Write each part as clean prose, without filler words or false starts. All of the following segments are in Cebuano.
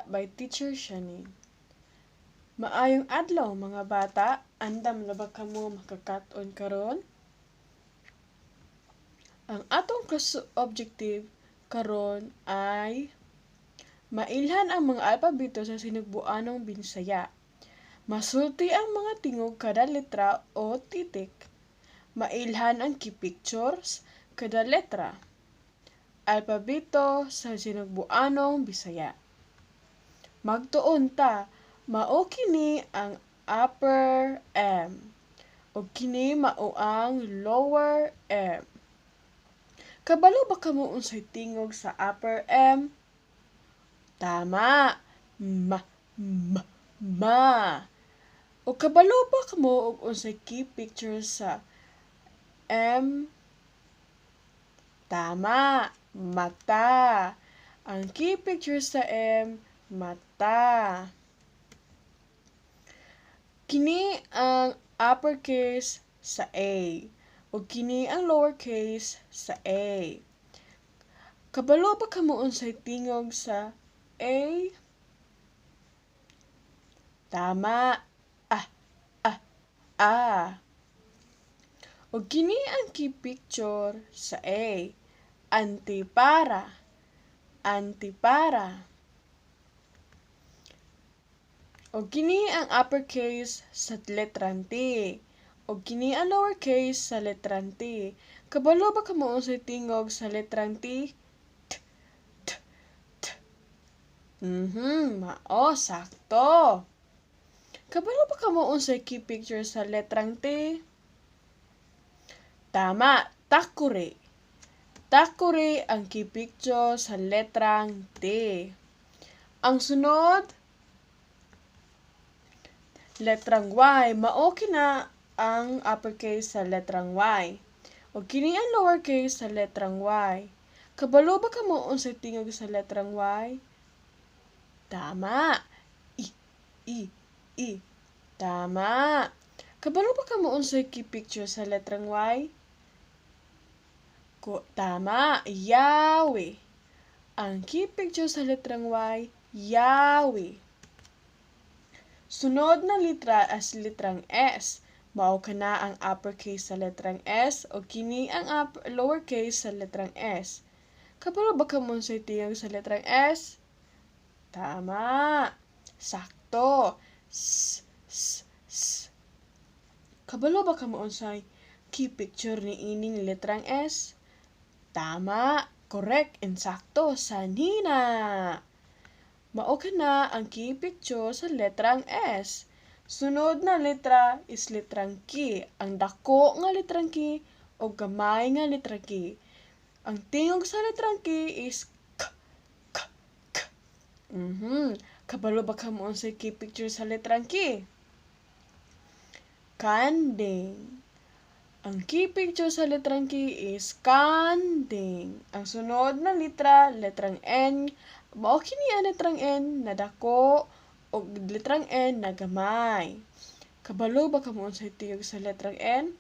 by Teacher Shani. Maayong adlaw, mga bata, andam na ba kamo makakat-on karon? Ang atong class objective karon ay mailhan ang mga alpabeto sa Sinugbuanong Binsaya. Masulti ang mga tingog kada letra o titik. Mailhan ang key pictures kada letra. Alpabeto sa Sinugbuanong Bisaya. Magtuon ta, mao kini ang upper M ug kini mao ang lower M. Kabalo ba kamo unsay tingog sa upper M? Tama, ma, ma, ma. O kabalo ba kamo og unsay key picture sa M? Tama, mata. Ang key picture sa M, mata. Kini ang uppercase sa A ug kini ang lowercase sa A. Kabalo ba kamo unsay tingog sa A? Tama, ah, ah, ah. Ug kini ang key picture sa A. Antipara, antipara. Ug kini ang uppercase sa letrang T. Ug kini ang lowercase sa letrang T. Kabalo ba kamo unsay tingog sa letrang T? T, T, T. Mao, sakto. Kabalo ba kamo unsay key picture sa letrang T? Tama, takuri. Takuri ang key picture sa letrang T. Ang sunod, letrang Y. Mao kina ang uppercase sa letrang Y. Ug kini ang lowercase sa letrang Y. Kabalo ba kamo unsay tingog sa letrang Y? Tama. I, I, I. Tama. Kabalo ba kamo unsay key picture sa letrang Y? Ko, tama, Yahweh. Ang key picture sa letrang Y, Yahweh. Sunod na letra as letrang S. Mao kana ang uppercase sa letrang S o kini ang lowercase sa letrang S. Kabalo ba kamo unsay tingog sa letrang S? Tama. Sakto. S, S, S. Kabalo ba kamo unsay key picture ni ining letrang S? Tama, correct, insakto, sanhina. Mao kana ang key picture sa letrang S. Sunod na letra is letrang K. Ang dako nga letrang K o gamay nga letrang K. Ang tingog sa letrang K is K, K, K. Kabalo ba kamo unsay key picture sa letrang K? Kanding. Ang key picture sa letrang K is kanding. Ang sunod na letra, letrang N. Mao kini ang letrang N na dako o letrang N na gamay. Kabalo ba kamo unsay tingog sa letrang N?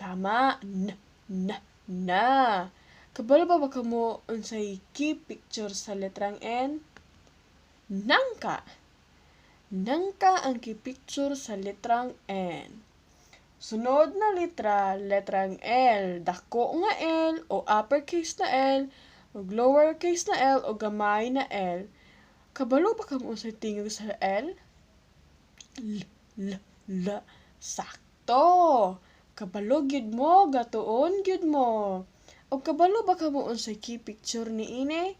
Tama, N, N, na. Kabalo ba kamo unsay key picture sa letrang N? Nangka. Nangka ang key picture sa letrang N. Sunod na letra, letrang L. Dako nga L o uppercase na L, o lowercase na L o gamay na L. Kabalo ba kamo unsay tingog sa L? L, L, L. Sakto. Kabalo gyud mo, gatuon gyud mo. O kabalo ba kamo unsay key picture ni ini?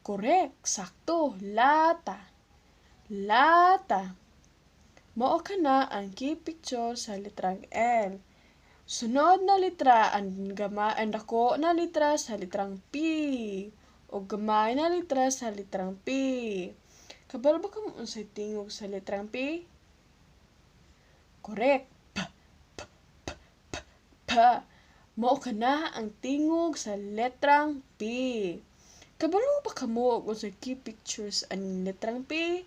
Correct, sakto, lata. Lata. Mao kana ang key picture sa letrang L. Sunod na letra ang gama ang dako na letra sa letrang P. O gamay na letra sa letrang P. Kabalo ba kamo unsay tingog sa letrang P? Correct. P, P, P, P, P. Mao kana ang tingog sa letrang P. Kabalo ba kamo og unsay key pictures ang letrang P?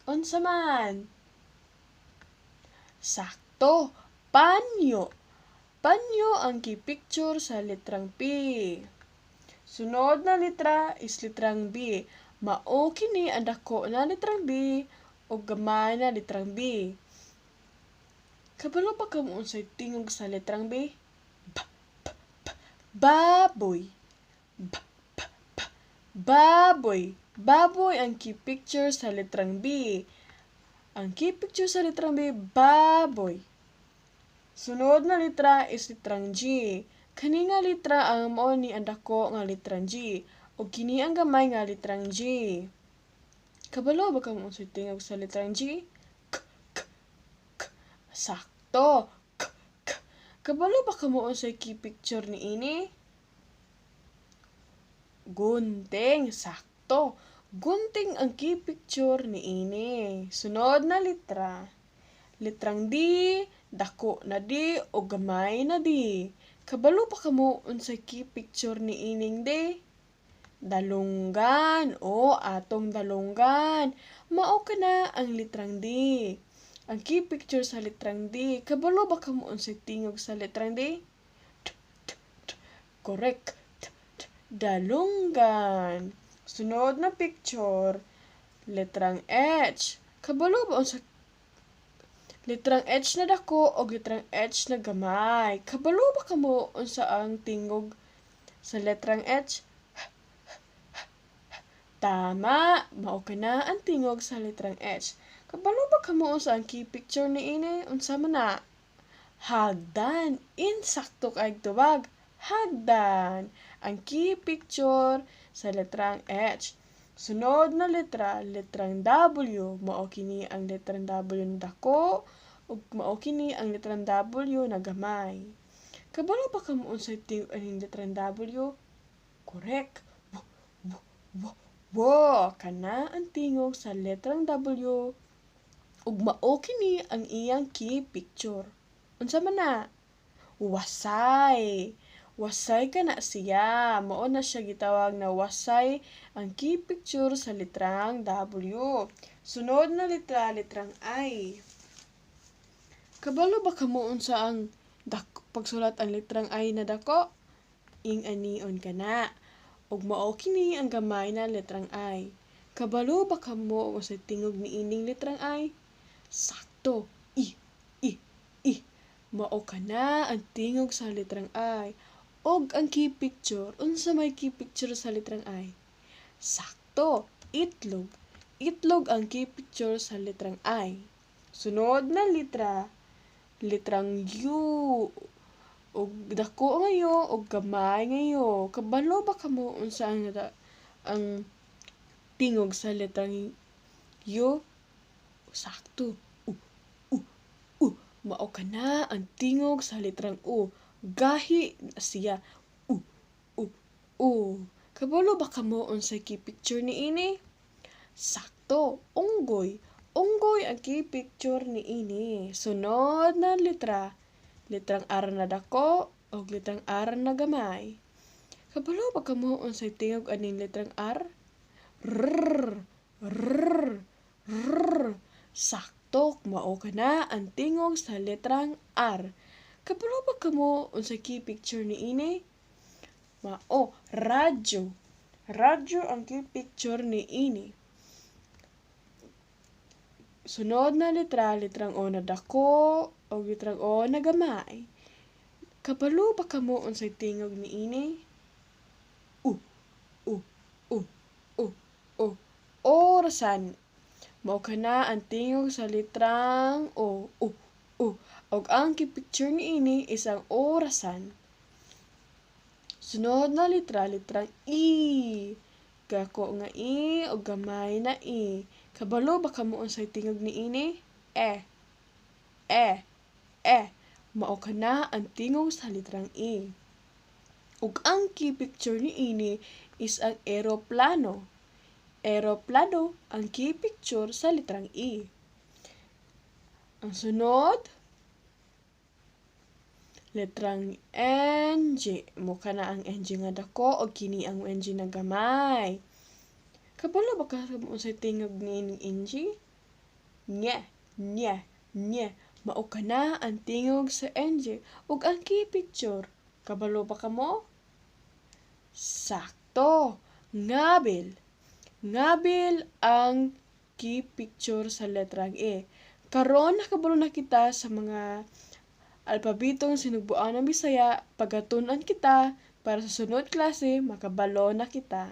Unsa man? Sakto, panyo. Panyo ang key picture sa letrang P. Sunod na letra is letrang B. Mao kini ang dako na letrang B ug gamay na letrang B. Kabalo ba kamo unsay tingog sa letrang B? B, B, B, baboy. B, B, B, baboy. Baboy ang key picture sa letrang B. Ang key picture sa letrang B, baboy. Sunod na letra is letrang G. Kani nga letra ang mao ni ang dako nga letrang G ug kini ang gamay nga letrang G. Kabalo ba kamo unsay tingog sa letrang G? K, K, K. Sakto. K, K. Kabalo ba kamo unsay key picture niini? Gunting. Sakto. Gunting ang key picture niini. Sunod na letra. Letrang D, dako na D o gamay na D. Kabalo pa kamo unsay key picture niining D? Dalunggan o atong dalunggan. Mao kana ang letrang D. Ang key picture sa letrang D. Kabalo ba kamo unsay tingog sa letrang D? T, T, T. Correct. T, T. Dalunggan. Sunod na picture, letrang H. Kabalo ba unsa letrang H na dako o letrang H na gamay? Kabalo ba kamo unsa ang tingog sa letrang H? Tama, mao kana ang tingog sa letrang H. Kabalo ba kamo unsa ang key picture niini? Unsa man na? Hagdan. Insakto kay tubag. Hagdan. Ang key picture sa letrang H. Sunod na letra, letrang W. Mao kini ang letrang W na dako ug mao kini ang letrang W na gamay. Kabalo ba kamo unsay tingog aning letrang W? Correct. W, W, W. Wo, kana ang tingog sa letrang W ug mao kini ang iyang key picture. Unsa man na? Wasay. Wasay kana siya. Mao na siya gitawag na wasay ang key picture sa letrang W. Sunod na letra, letrang I. Kabalo ba kamo unsa ang pagsulat ang letrang I na dako? Ing anion kana. Ug mao kini ang gamay na letrang I. Kabalo ba kamo unsay tingog niining letrang I? Sakto. I, I, I. Mao kana ang tingog sa letrang I. Ug ang key picture, unsa may key picture sa letrang I? Sakto, itlog. Itlog ang key picture sa letrang I. Sunod na letra, letrang U. Ug dako nga U ug gamay nga U. Kabalo ba kamo unsa ang tingog sa letrang U? Sakto. U, U, U. Mao kana ang tingog sa letrang U. Gahi na siya. U, U, U. Kabalo ba kamo unsay key picture niini? Sakto, unggoy. Unggoy ang key picture niini. Sunod na letra, letrang R na dako ug letrang R na gamay. Kabalo ba kamo unsay tingog aning letrang R? R, R, R. Sakto, mao kana ang tingog sa letrang R. Kabalo ba kamo unsay key picture niini? Mao, radyo. Radyo ang key picture niini. Sunod na letra, letrang O na dako o letrang O na gamay. Kabalo ba kamo unsay tingog niini? U, U, U, U, U. Orasan. Mao kana ang tingog sa letrang O. U, U. Ug ang key picture niini is ang orasan. Sunod na letra, letrang E. Dako nga E ug gamay na E. Kabalo ba kamo unsay tingog niini? E, E, E. Mao kana ang tingog sa letrang E. Ug ang key picture niini is ang eroplano. Eroplano ang key picture sa letrang E. Ang sunod, letrang NG. Mao kana ang NG nga dako o kini ang NG na gamay. Kabalo ba ka unsay tingog niining NG? Nye, nye, nye. Mao kana ang tingog sa NG ug ang key picture. Kabalo ba kamo? Sakto, ngabil. Ngabil ang key picture sa letrang E. Karon nakabalo na kita sa mga alpabetong Sinugbuanong Bisaya, pagatun-an kita para sa sunod klase makabalo na kita.